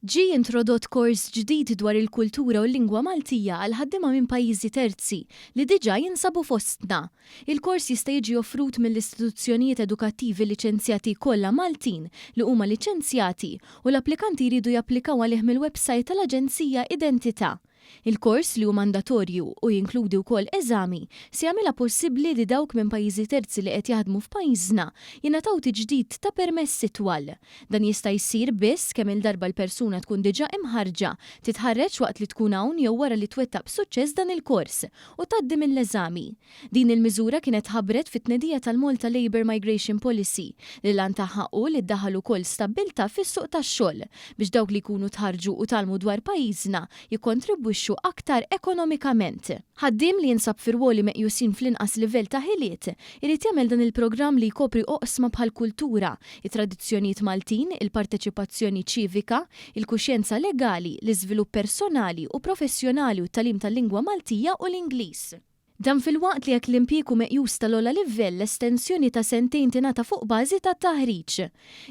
Ġie introdott kors ġdid dwar il-kultura u l-lingwa Maltija għal ħaddiema minn pajjiżi terzi li diġà jinsabu fostna. Il-kors jista' jiġi offrut mill-istituzzjonijiet edukattivi liċenzjati kollha Maltin li huma liċenzjati u l-applikanti jridu japplikaw għalih mill-websajt tal-Aġenzija Identità. Il-kors, li hu mandatorju u jinkludi wkoll eżami, se jagħmilha possibbli li dawk minn pajjiżi terzi li qed jaħdmu f'pajjiżna jingħataw tiġdid ta' permess itwal. Dan jista' jsir biss kemm-il darba l-persuna tkun diġà imħarrġa, titħarreġ waqt li tkun hawn jew wara li twettaq b'suċċess dan il-kors u tgħaddi mill-eżami. Din il-miżura kienet tħabbret fit-tnedija tal-Malta Labour Migration Policy li l-għan tagħha hu li ddaħħal ukoll stabbiltà fis-suq tax-xogħol biex dawk li jkunu tħarrġu u tgħallmu dwar pajjiżna jikkontribwixxu aktar ekonomikament. Ħaddiem li jinsab fi rwoli meqjusin fl-inqas livell ta' ħiliet irid jagħmel dan il-programm li jkopri oqsma bħall-kultura, it-tradizzjonijiet Maltin, il-parteċipazzjoni ċivika, il-kuxjenza legali, l-iżvilupp personali u professjonali u t-tagħlim tal-lingwa Maltija u l-Ingliż. Dan filwaqt li jekk l-impjieg hu meqjus tal-ogħla livell, l-estensjoni ta' sentejn tingħata fuq bażi ta' taħriġ.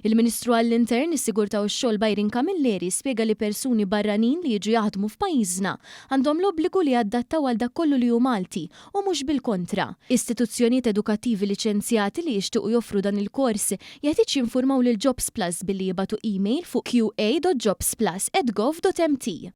Il-Ministru għall-Intern, is-Sigurtà u x-Xogħol Byron Camilleri spjega li persuni barranin li jiġu jaħdmu f'pajjiżna għandhom l-obbligu li jadattaw għal dak kollu li hu Malti u mhux bil-kontra. Istituzzjonijiet edukattivi liċenzjati li jixtiequ joffru dan il-kors jeħtieġ jinfurmaw lil Jobsplus billi jibagħtu email fuq qa.jobsplus@gov.mt.